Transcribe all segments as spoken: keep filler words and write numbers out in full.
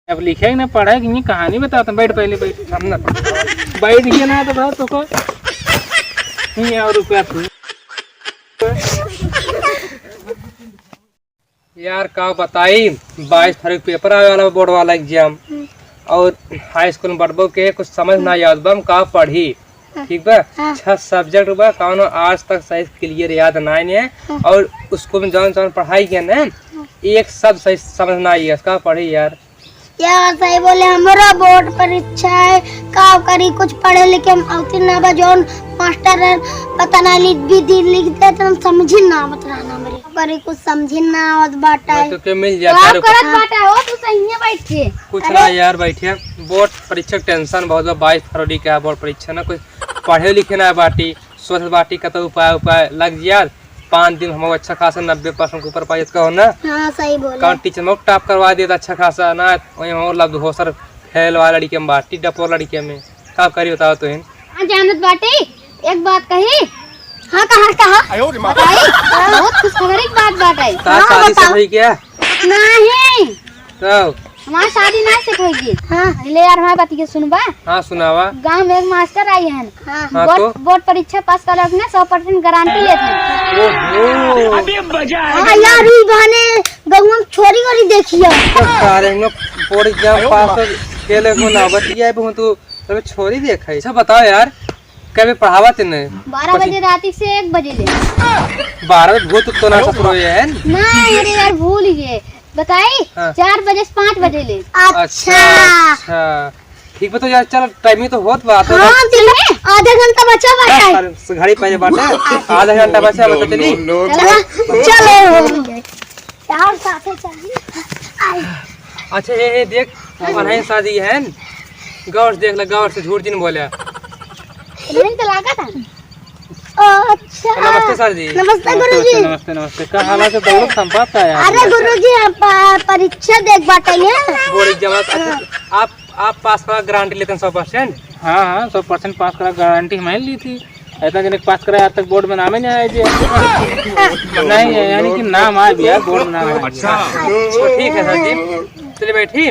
अब लिखे ना पढ़े कि नहीं, कहानी बताओ तुम। बैठ, पहले बैठ, सामने बैठ गया ना तो बस तो को नहीं और रुपया तू। यार, का बताई, बाईस तारीख पेपर आवे वाला बा, बोर्ड वाला एग्जाम। हम्म। और हाई स्कूल में बड़बो के कुछ समझ ना आवत बा, हम का पढ़ी? हाँ। ठीक बा? हाँ। छह सब्जेक्ट बा, कौनो आज तक सही क्लियर याद ना आने। हाँ। और स्कूल में जौन जौन पढ़ाई गया ना, हाँ। एक सब सही समझ ना आई, का पढ़ी यार? यार, सही बोले, हमरो बोर्ड परीक्षा है, का करी, कुछ पढ़े लिखे में अवती ना बा, जौन मास्टर है, पता ना, लिख भी दी, लिख दे, तो हम समझी ना आवत रहना हमरे। का करी, कुछ समझी ना आवत बाटे। तो के मिल जाता का रे। करत हाँ। बाटे हो, तू सही है बैठ के। कुछ अरे। ना यार, बैठे। बोर्ड परीक्षा के टेंशन बहुत बा, बाईस फरवरी के है बोर्ड परीक्षा ना, कुछ पढ़े लिखे ना बाटी, सोच बाटी कतौ उपाय, उपाय लग जिया। पाँच दिन हम अच्छा खासा नब्बे परसेंट के ऊपर पाई, का हो ना? हाँ, सही बोले। कौन टीचर में टॉप करवा देता अच्छा खासा ना, वही हम लब्ध होसर फैल वाला लड़के में बाटी, डपोर लड़के में। का करी बताओ तो हिन? हाँ, जानत बाटी, एक बात कही। हाँ, कहा, कहा? आयो रे माँ। बताई, बहुत खुशखबरी की बात बाटे। का हाँ, शादी से बताओ। हुई क्या? नहीं। तब? हमार शादी ना से होई। हाँ। ले यार, हमार बात के सुनबा। हाँ, सुनावा। गाँव में एक मास्टर आई हैं। हाँ। हाँ, बोर्ड, तो? बोर्ड परीक्षा पास करब ना, सौ परसेंट गारंटी लेत हैं। ओहो। हाँ यार, ई बहाने गौवा में छोरी वोरी देखिया। तो सारे हम लोग बोर्ड एग्जाम पास हो, खेले को ना बतिया, बहुत तो तबे छोरी देखे। अच्छा बताओ यार, कबे पढ़ावा तेने? बारह बजे राती से एक बजे ले। बारह बजे भूत उत्तो ना ससुरो ये है न? ना, अरे यार, भूल गए। बताई? हाँ। चार बजे से पाँच बजे ले। अच्छा। अच्छा, अच्छा। ठीक बा, तो यार, चल, टाइम ही तो होत बा, तो हाँ, बस चल, आधा घंटा बचा बा बस, टाइम। अरे, घड़ी पहले बाटे, आधा घंटा बचा, बता चली। चलो, चलो। यार, साथे चली। अच्छा, ये, ये देख, पढ़ाई शादी है न? गौर से देख ले, गौर से, झूठ जिन बोले। नहीं तो लागत है। ओ, अच्छा। नमस्ते सर जी। नमस्ते गुरुजी। नमस्ते, नमस्ते, नमस्ते। का हाल है? तो दौलत संपाद का यार। अरे गुरुजी, हम प-, परीक्षा देख बाटे हैं। बोर्ड एग्जाम, अच्छा, हाँ। आप, आप पास करा गारंटी लेते हैं सौ परसेंट? हाँ, हाँ, सौ परसेंट पास करा गारंटी हमें ली थी। इतना जने के पास करा आज तक बोर्ड में नाम ही नहीं आया जी। नहीं है, यानी कि नाम आए भी यार, बोर्ड में नाम आए भी। अच्छा। तो ठीक है सर जी, चलिए बैठी।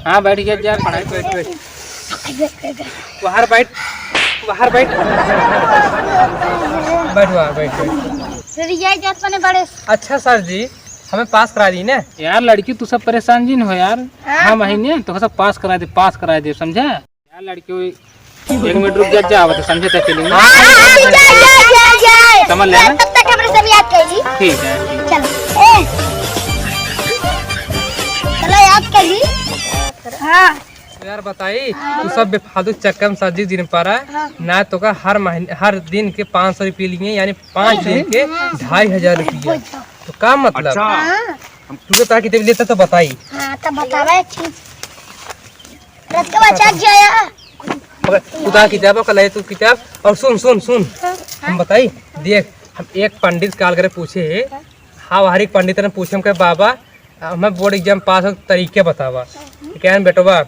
हाँ, बैठ गया यार, पढ़ाई। बैठ, बैठ, बैठ। बाहर बैठ, बाहर बैठ। बैठ, बाहर बैठ, बैठ। सर, ये जात बने बड़े। अच्छा सर जी, हमें पास करा दी ना। यार लड़की, तू सब परेशान जिन हो यार। हाँ। हम ही ने तो सब पास करा दे, पास करा दे, समझा? यार लड़की, एक मिनट रुक जा, जा, बता, समझे तक के लिए। हाँ, हाँ, हाँ, जा, जा, जा, जा। समझ लेना। तब तक हमरे सब याद कर ली। ठीक है। चलो। ए। चलो, याद कर ली। हाँ। यार बताई, हाँ। तू सब बेफालतू चक्कर में सर जी जिन पड़ा, हाँ। ना तो का हर महीने, हर दिन के पाँच सौ रुपये लिए, यानी पाँच दिन के हाँ। ढाई हजार रुपया। तो का मतलब? अच्छा। हाँ। तू बता कितने लेता तो बताई। हाँ, तब बतावा एक चीज। रख के बचा जाया। अबे, उतार किताब, ओकर ले तू किताब, और सुन, सुन, सुन। हाँ, हम हाँ। बताई, देख, हम एक पंडित काल करे पूछे, हाँ। हाँ, हर एक पंडित ने पूछे, हम कहे, "बाबा, हमें बोर्ड एग्जाम पास हो, तरीके बतावा।" हम्म। कहे, "बेटवा,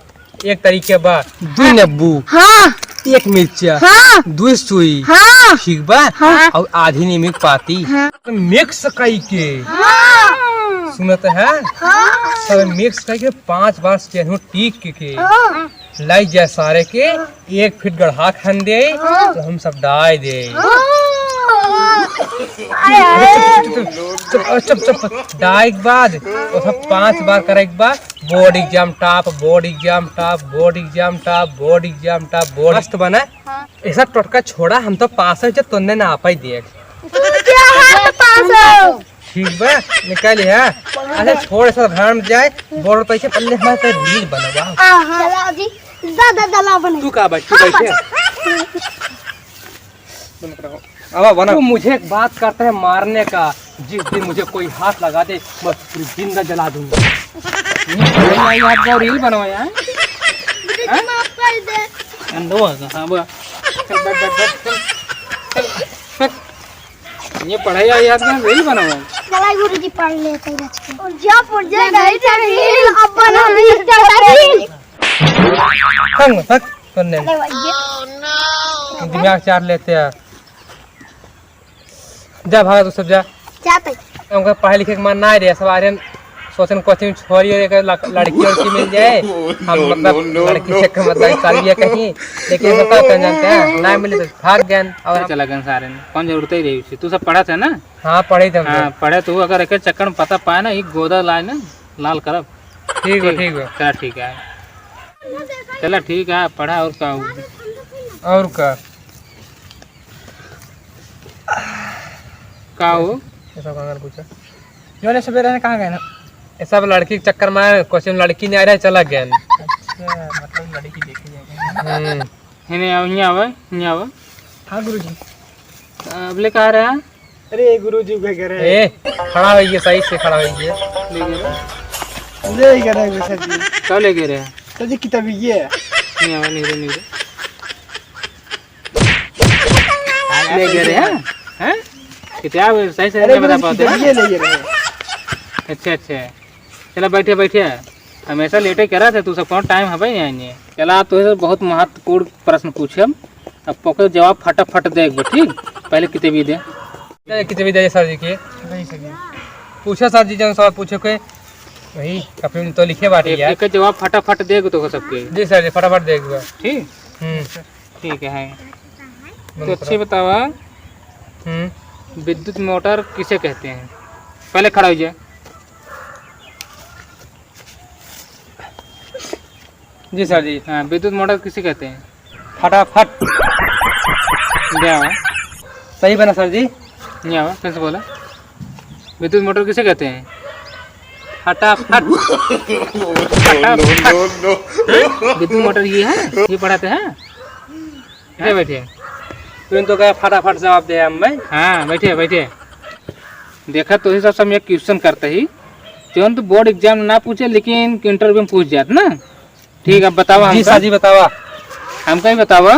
एक तरीके बा, दुई नींबू, हाँ। एक मिर्चा, हाँ। दुई सुई, हाँ। ठीक बा, हाँ। और आधी नीम के पाती।" हाँ। मिक्स कई के। हाँ। सुनत है? हाँ। सब मिक्स कई के पाँच बार चेहू टीक के, के। हाँ। लाई जाए सारे के, एक फीट गढ़ा खन दे, हाँ। तो हम सब डाय दे। हाँ। चुप, चुप, चुप, चुप, चुप, चुप, चुप, डाय के बाद, वो सब पाँच बार करे के बाद, बोर्ड एग्जाम टॉप, बोर्ड एग्जाम टॉप, बोर्ड एग्जाम टॉप, बोर्ड एग्जाम टॉप, बोर्ड। मस्त बना। हाँ। ऐसा टोटका छोड़ा, हम तो पास है, जब तोन्ने ना आ पाई देख। क्या हाथ पास हो? ठीक बा, निकाल है। अरे छोड़, ऐसा भाड़ में जाए, बोर्ड पे से पल्ले हमारे पे रील बनवा। हाँ, हाँ। चला जी, ज्यादा दला बने। तू का बैठ, तू हाँ, बैठे? बस। बंद करो। अब बना। तू मुझे एक बात करता है मारने का, जिस दिन मुझे कोई हाथ लगा दे, मैं पूरी जिंदा जला दूंगा। नहीं, नहीं, आप वो रील बनवाया है? हैं? माफ कर दे। अंधो है, हाँ, बोला। चल, बैठ, बैठ, बैठ, चल। चल, बैठ। ये पढ़ाई आई याद में रील बनावा। चला गुरुजी पढ़ लेते हैं बच के। और जा पढ़ जा, नहीं तो रील अब बना नहीं सकता रील। हंग, हंग, सुन ले। अरे भाई, ये दिमाग चाट लेते हैं। जा भागा तू सब जा। जाते। उनका पढ़े लिखे के मन ना रहे, सब आर्यन क्वेश्चन, क्वेश्चन छोड़िए, एक लक-, लड़की, लड़की मिल जाए, हम, मतलब, लड़की चक्कर, मतलब, सालिया कहीं, लेकिन हम का करें जानते हैं, ना मिले तो भाग गए और हम चला गए सारे ने, कौन जरूरत ही रही उसे। तू सब पढ़ा था ना? हाँ, पढ़े थे हम हाँ, सब। पढ़े तू, अगर एक चक्कर में पता पाए ना, एक गोदा लाए ना, लाल करब। ठीक बा, ठीक। ठीक बा। चला, ठीक है। चला, ठीक है, पढ़ा और का हो? और का? का हो? ये सब कहाँ पूछा? जो ने सवेरे ने कहाँ गए ना? ये सब लड़की के चक्कर में, क्वेश्चन लड़की नहीं आ रहा है, चला गया। अच्छा, मतलब लड़की देखे जाएगा। हम्म। हिने आवा, हिने आवा, हिने आवा। हाँ गुरुजी। अब ले कहाँ रहा? अरे गुरुजी के घर है। ए, खड़ा होइए, सही से खड़ा होइए। ले गए रे? ले गए रे सर जी। का ले गए रे? सर जी किताब ये है। नहीं आवा, नहीं रे, नहीं रे। ले गए रे, हाँ? हैं? किताब सही से अरे नहीं बता गुरुजी, पाते किताब हैं? ये ले गए रे। अच्छा, अच्छा। चला बैठे, बैठे। हमेशा लेटे करा थे, तू सब कौन टाइम है भाई यहाँ? चला, आप तो बहुत महत्वपूर्ण प्रश्न पूछे हम। अब ओकर जवाब फटाफट दे एक बार, ठीक? पहले किताबी दे। ए, किताबी दे सर जी के। पूछे सर जी, जौन सवाल पूछे के, वही कॉपी में तो लिखे बाटे एक, यार। एक जवाब फटाफट दे तो सबके। जी सर जी, फटाफट दे एक बार। ठीक? हम्म। ठीक है। बंद तो अच्छे करो। बतावा, हम्म। विद्युत मोटर किसे कहते हैं? पहले खड़ा हो जाए। जी सर जी। हाँ, विद्युत मोटर किसे कहते हैं? फटाफट। क्या हुआ? सही बना सर जी। नहीं आवा, फिर से बोला। विद्युत मोटर किसे कहते हैं? फटाफट। फटाफट। No, no, no। हैं? विद्युत मोटर ये है, ये पढ़ाते हैं। बैठे, बैठे। तुम तो कहे फटाफट जवाब दे हम भाई। हाँ, बैठे, बैठे। देखा तो ही सब समय क्वेश्चन करते ही। तुम तो बोर्ड एग्जाम ना पूछे, लेकिन इंटरव्यू में पूछ जात ना। ठीक, अब बतावा जी हमका। सर जी, बतावा। हमका ही बतावा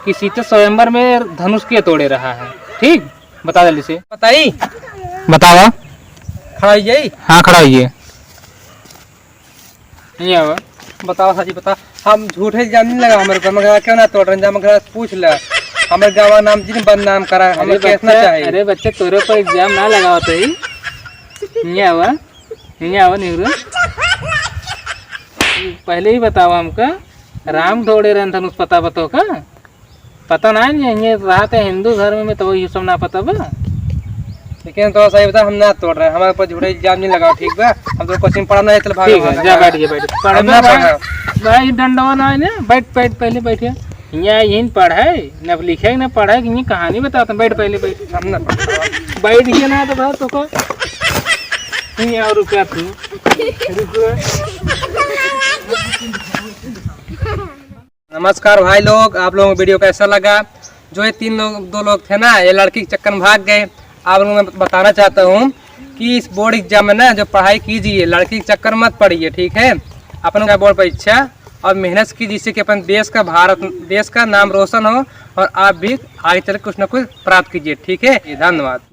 कि सीता स्वयंवर में धनुष के तोड़े रहा है, ठीक? बता जल्दी से। बताई? बतावा। खड़ा होइए। हाँ, खड़ा होइए। नहीं आवा। बतावा सर जी, बता। हम झूठे इल्जाम नहीं लगा हमारे ऊपर, मगर क्यों ना तोड़ रहे हैं, मगर पूछ ले। हमारे गाँव नाम जिन बदनाम करा, हमें अरे केस ना बच्चे, चाहे। अरे बच्चे, तोरे पर इल्जाम ना लगावत ही। नहीं आवा। हियाँ आवा नेहरू। पहले ही बतावा हमका, राम ढोड़े रहन धनुष पता बतो का? पता ना है, ये, ये रहते हिंदू धर्म में तो ये सब ना पता बा। लेकिन तो सही बता, हम ना तोड़ रहे, हमारे ऊपर झूठे इल्जाम नहीं लगाओ, ठीक बा? हम तो कोचिंग पढ़ा ना है, चल भाग, ठीक है, भाग, जा भाग। बैठ, जा बैठ। हम ना पढ़ा। पढ़ा। भाई डंडवा ना है ना, बैठ, बैठ, पहले बैठ। हियाँ यहीं पढ़े, न लिखे, न पढ़े, कि ये कहानी बताते हैं। बैठ पहले, बैठ। हम ना पढ़ा। बैठ गया ना तो बात तो को। नहीं और रुपया तू। रुको। नमस्कार भाई लोग, आप लोगों को वीडियो कैसा लगा? जो ये तीन लोग, दो लोग थे ना, ये लड़की के चक्कर में भाग गए। आप लोगों को मैं बताना चाहता हूँ कि इस बोर्ड एग्जाम में ना, जो पढ़ाई कीजिए, लड़की के चक्कर मत पड़िए, ठीक है? अपने बोर्ड पर इच्छा और मेहनत कीजिए, जिससे कि अपन देश का, भारत देश का नाम रोशन हो और आप भी आगे चल के कुछ ना कुछ प्राप्त कीजिए, ठीक है? धन्यवाद।